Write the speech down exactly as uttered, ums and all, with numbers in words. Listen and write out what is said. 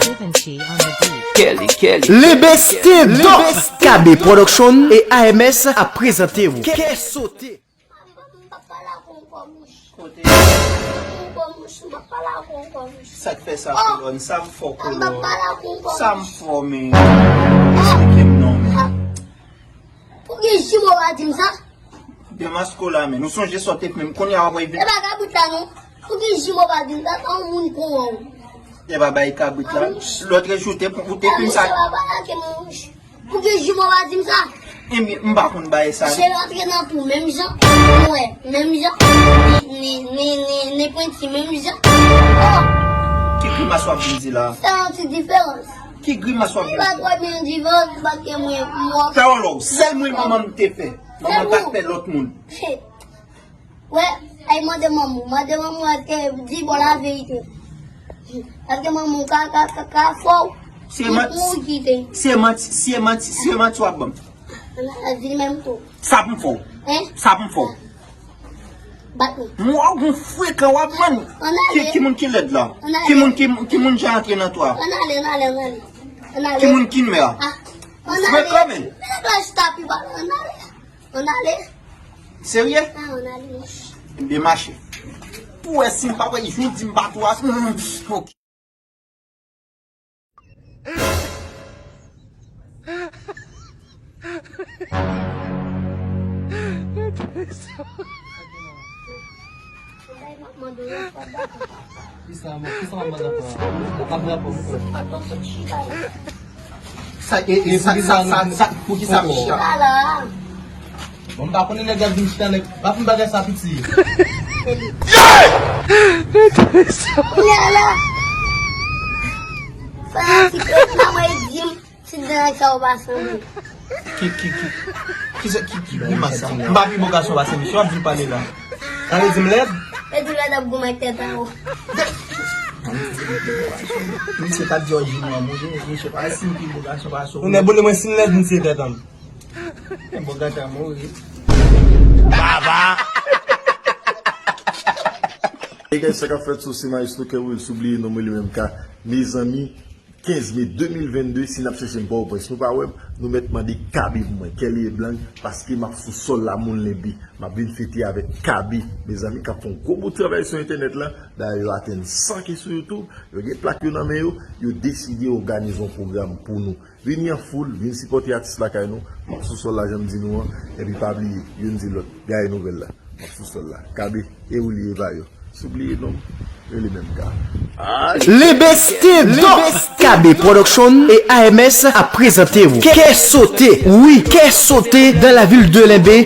Givenchy on the beat. Kelly, Kelly. Lenbe stand up! K B Production e A M S ap prezante w. Kè sote. M p ap pale ak ou ankò, mouch. Kote? Ankò, mouch, m p ap pale ak ou ankò, mouch. Sa k fè sa, kolòn? Sa m fò, kolòn? M p ap pale ak ou ankò, mouch. Sa m fò, men? Eksplike m non, men. Pouki jimo pa di m sa? Demaske w la, men. Nou sonje sa w te fè, men kounye a w ap rive. E pa kabrit la, non. Pouki jimo pa di m sa? Sa yon moun kon an. E pa bay kabrit la. Lòt jou, te, ou te fin sa. Mouch, pa pale ak mwen, mouch. Pouki jimo pa di m sa? Ebyen, m pa konn bay sa. Se rantre nan twou menm jan. Mwen, menm jan. Ni, ni, ni, ni, ni pwenti menm jan. Oh! Ki grimas w ap vin di la? Fè yon ti diferans. Ki grimas w ap vin di? Li pa twò byen diferans, paske mwen, mwen. Fè yon lòw. Sèl mwen manman m te fè. Manman m pa t fè lòt moun. Wè, ay mande manman w. Mande manman w èske di bò laverite. Èske manman w ka, ka, ka, ka fè w? Se manti, se manti, se manti, se manti w ap ban m. Ann ale, vin menm tou. Sa pou m fè w? Hein? Sa pou m fè w? Bat mwen. Mwen w gon frekan w ap ban m. Ann ale. Ki, ki moun ki lèd la? Ann ale. Ki moun ki, ki moun jan antre nan twou a? Ann ale, ann ale, ann ale. Ann ale. Ki moun ki nwè a? Ah, ann ale. Frekan, men. Men nèg la chita pi ba, ann ale. Ann ale. Serye? Ah, ann ale, mouch. Ebyen mache. Pou wè si m pa wè, jodi m pa twò a. Ok. Kisa, kisa w ap mande ankò? Sa e, e, sa, sa, sa, sa, pou kisa m chita? Bon, m pa konnen nèg ap vin chita, nèg. Pa fin bagay sa piti. Kounye a la. Fanatik yo, pa mwen di m, si dan sa ou pa sanble. Ki, ki, ki, ki, ki, ki grimas sa? M pa pi bo gason pase misye, w ap vin pale la. Sa vle di m lèd? Yo di lèd ap goumen ak tèt an wo. Misye pa t di w jimo an, monchè, misye pa si m pi bo gason pase w. Ou nèg boule mwen si m lèd, misye tèt an. Bon, gata mouri. Baba! Hey guys, sa k ap fèt sou se Maestro Kerwills, ou bliye non mwen li menm ka. Mezanmi, kenz me de mil vennde, si n ap chèche m pa w prens, nou pa wè m, nou mèt mande Kabi pou mwen, Kelly Eblang, paske m ap sou sòl la, moun Lenbe. M ap vin fete avèk Kabi, mezanmi, k ap fè yon gwo bout travay sou entènèt la. Dayè, yo atenn san K sou YouTube, yo gen plak yo nan men yo, yo deside òganize yon pwogram pou nou. Vini an foul, vin sipòte atis lakay nou. M ap sou sòl la, jan m di nou an. Epi pa bliye, youn di lòt, gaye nouvèl la. M ap sou sòl la. Kabi, e ou li e pa yo. Si w bliye non m, rele menm ka. Lenbe stand up! K B Production e A M S ap prezante w. Kè sote, wi, kè sote dans la ville de Lenbe.